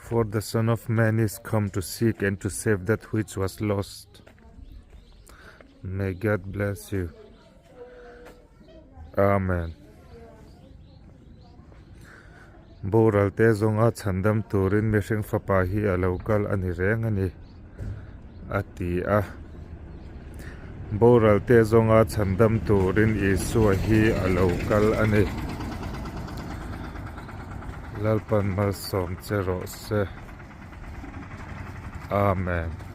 For the son of man is come to seek and to save that which was lost. May God bless you. Amen. Boral te zawnga chhandam turin mihring fapa hi a lo kal a ni reng a ni, a ti a. Boral te zawnga chhandam turin Isua hi a lo kal a ni. Lalpan malsawm che rawh se. Amen.